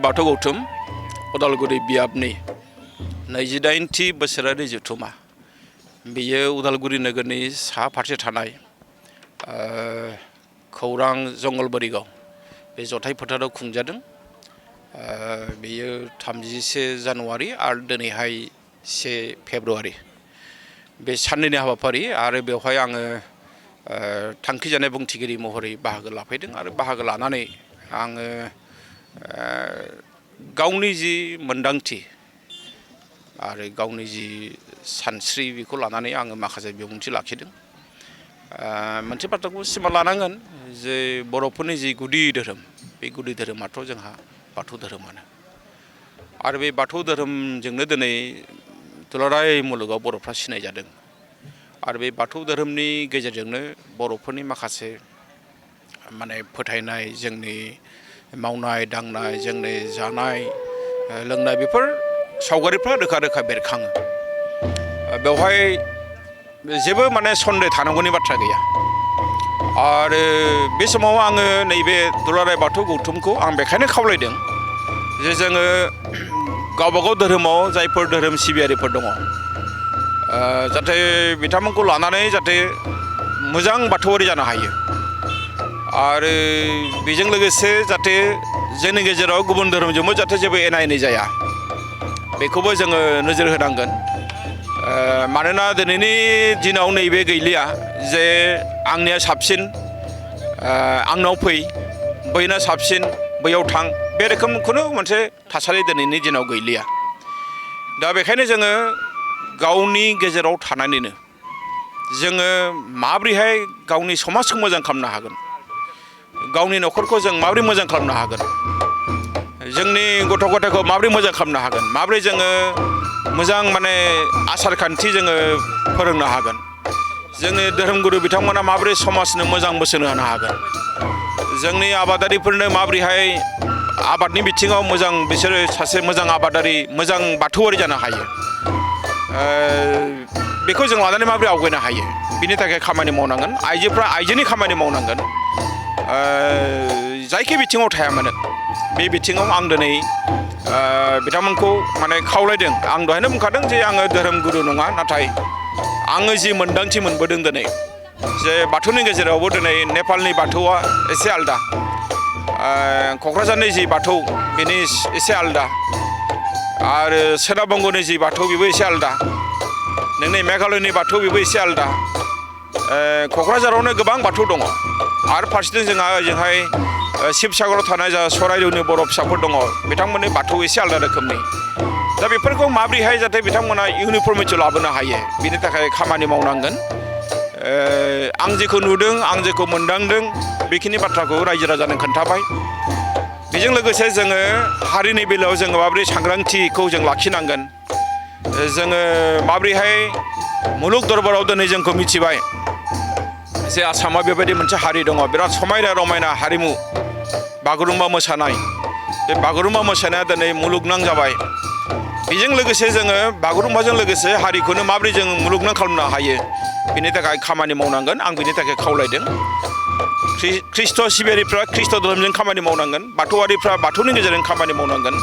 बाथौ गौथुम उदालगुरि बियाबनि 28थि बोसोरारि जथुमा बेयो उदालगुरि नोगोरनि सा फारसे थानाय खौरां जंगलबारिगाव बे जथाइ फोथाराव खुंजादों। बेयो 31 जानुवारि आरो दिनैहाय 1 फेब्रुवारि बे साननैनि हाबाफारि आरो बेवहाय आङो थांखि जानाय बुंथिगिरि महरै बाहागो लाफैदों आरो बाहागो लानानै आङो गावनि जि मोन्दांथि आरो गावनि जि सानस्रि बेखौ लानानै आङो माखासे बिबुंथि लाखिदों। मोनसे बाथ्राखौ सिमा लानांगोन जे बर'फोरनि जि गुदि धोरोम बे गुदि धोरोमाथ' जोंहा बाथौ धोरोमानो आरो बे बाथौ धोरोमजोंनो दिनै दुलाराय मुलुगाव बर'फ्रा सिनाय जादों आरो बे बाथौ धोरोमनि गेजेरजोंनो बर'फोरनि माखासे फोथायनाय जोंनि मावनाय दांनाय जोंनि जानाय लोंनाय बेफोर सावगारिफ्रा रोखा रोखा बेरखाङो। बेवहाय जेबो सन्देह थानांगौनि बाथ्रा गैया आरो बे समाव आङो नैबे दुलाराय बाथौ गौथुमखौ आं बेखायनो खावलायदों जे जोङो गावबागाव धोरोमाव जायफोर धोरोम सिबियारिफोर दङ जाहाथे बिथांमोनखौ लानानै जाहाथे मोजां बाथौआरि जानो हायो आरो बेजों लोगोसे जाहाथे जोंनि गेजेराव गुबुन धोरोमजोंबो जाहाथे जेबो एना एनि जाया बेखौबो जोङो नोजोर होनांगोन। मानोना दिनैनि दिनाव नैबे गैलिया जे आंनिया साबसिन आंनाव फै बैना साबसिन बैयाव थां बे रोखोमखौनो मोनसे थासारि दिनैनि दिनाव गैलिया। दा बेखायनो जोङो गावनि गेजेराव थानानैनो जोङो माब्रैहाय गावनि समाजखौ मोजां खालामनो हागोन, गावनि न'खरखौ जों माबोरै मोजां खालामनो हागोन, जोंनि गथ' गथायखौ माबोरै मोजां खालामनो हागोन, माबोरै जोङो मोजां आसार खान्थि जोङो फोरोंनो हागोन, जोंनि धोरोमगुरु बिथांमोना माबोरै समाजनो मोजां बोसोन होनो हागोन, जोंनि आबादारिफोरनो माबोरैहाय आबादनि बिथिङाव मोजां बिसोरो सासे मोजां आबादारि मोजां बाथौआरि जानो हायो बेखौ जों लानानै माबोरै आवगायनो हायो बिनि थाखाय खामानि मावनांगोन। आइजोफ्रा आइजोनि खामानि मावनांगोन जायखि बिथिङाव थाया मानो बे बिथिङाव आं दिनै बिथांमोनखौ खावलायदों। आं दहायनो बुंखादों जे आङो धोरोम गुरु नङा, नाथाय आङो जि मोन्दांथि मोनबोदों दिनै जे बाथौनि गेजेरावबो दिनै नेपालनि बाथौआ एसे आलदा, क'क्राझारनि जि बाथौ बेनि एसे आलदा आरो सोनाब बंग'नि जि बाथौ बेबो एसे आलदा, नोंनि मेघालयनि बाथौ बेबो एसे आलदा। क'क्राझारावनो गोबां बाथौ दङ आरो फारसेथिं जोंहा ओजोंहाय शिबसागराव थानाय जा सराइदेउनि बर' फिसाफोर दङ बिथांमोननि बाथौ एसे आलदा रोखोमनि। दा बेफोरखौ माबोरैहाय जाहाथे बिथांमोना इउनिफर्मिटि लाबोनो हायो बिनि थाखाय खामानि मावनांगोन। आं जेखौ नुदों आं जेखौ मोनदांदों बेखिनि बाथ्राखौ रायजो राजानो खोन्थाबाय। बेजों लोगोसे जोङो हारिनि बेलायाव जोङो माबोरै सांग्रांथिखौ जों लाखिनांगोन, जोङो माबोरैहाय मुलुग दरबाराव दिनै जोंखौ मिथिबाय जे आसामाव बेबायदि मोनसे हारि दङ, बिराद समायना रमायना हारिमु बागुरुम्बा मोसानाय। बे बागुरुम्बा मोसानाया दिनै मुलुगनां जाबाय। बेजों लोगोसे जोङो बागुरुम्बाजों लोगोसे हारिखौनो माबोरै जों मुलुगनां खालामनो हायो बिनि थाखाय खामानि मावनांगोन। आं बिनि थाखाय खावलायदों। ख्रिस्ट' सिबियारिफ्रा ख्रिस्ट' धोरोमजों खामानि मावनांगोन, बाथौआरिफ्रा बाथौनि गेजेरजों खामानि मावनांगोन,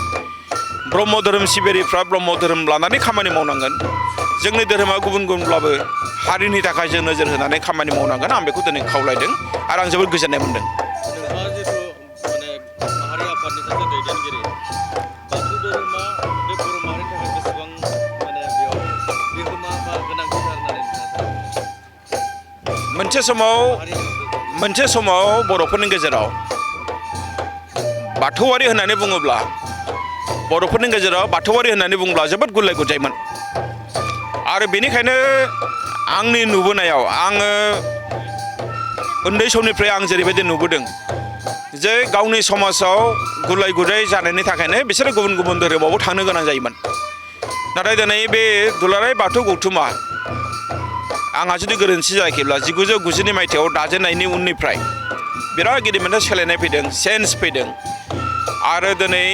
ब्रह्म धोरोम सिबियारिफ्रा ब्रह्म धोरोम लानानै खामानि मावनांगोन। जोंनि धोरोमा गुबुन गुबुनब्लाबो हारिनि थाखाय जों नोजोर होनानै खामानि मावनांगोन। आं बेखौ दिनै खावलायदों आरो आं जोबोद गोजोननाय मोनदों। नोंथाङा जिथु माहारि आफादनि सासे दैदेनगिरि, बाथौ धोरोमा बे बर' माहारिनि थाखाय बेसेबां बेयाव बिहोमा बा गोनांथिथार होननानै नोंथाङा सानो? मोनसे समाव बर'फोरनि गेजेराव बाथौआरि होननानै बुङोब्ला जोबोद गुलाय गुजायमोन आरो बेनिखायनो आंनि नुबोनायाव आङो उन्दै समनिफ्राय आं जेरैबायदि नुबोदों जे गावनि समाजाव गुलाय गुजाय जानायनि थाखायनो बिसोरो गुबुन गुबुन धोरोमावबो थांनो गोनां जायोमोन। नाथाय दिनै बे दुलाराय बाथौ गौथुमा आंहा जुदि गोरोन्थि जायाखैब्ला 1990 मायथाइयाव दाजेननायनि उननिफ्राय बिराद गिदिर मोनसे सोलायनाय फैदों, चेन्ज फैदों आरो दिनै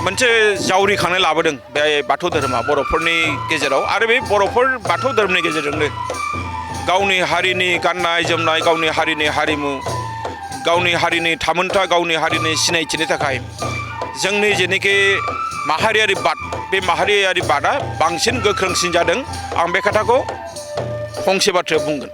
मोनसे जावरिखांनाय लाबोदों बे बाथौ धोरोमा बर'फोरनि गेजेराव। आरो बे बर'फोर बाथौ धोरोमनि गेजेरजोंनो गावनि हारिनि गाननाय जोमनाय, गावनि हारिनि हारिमु, गावनि हारिनि थामोनथा, गावनि हारिनि सिनायथिनि थाखाय जोंनि जेनोखि माहारियारि बाद बे माहारियारि बादा बांसिन गोख्रोंसिन जादों आं बे खोथाखौ फंसे बाथ्रायाव बुंगोन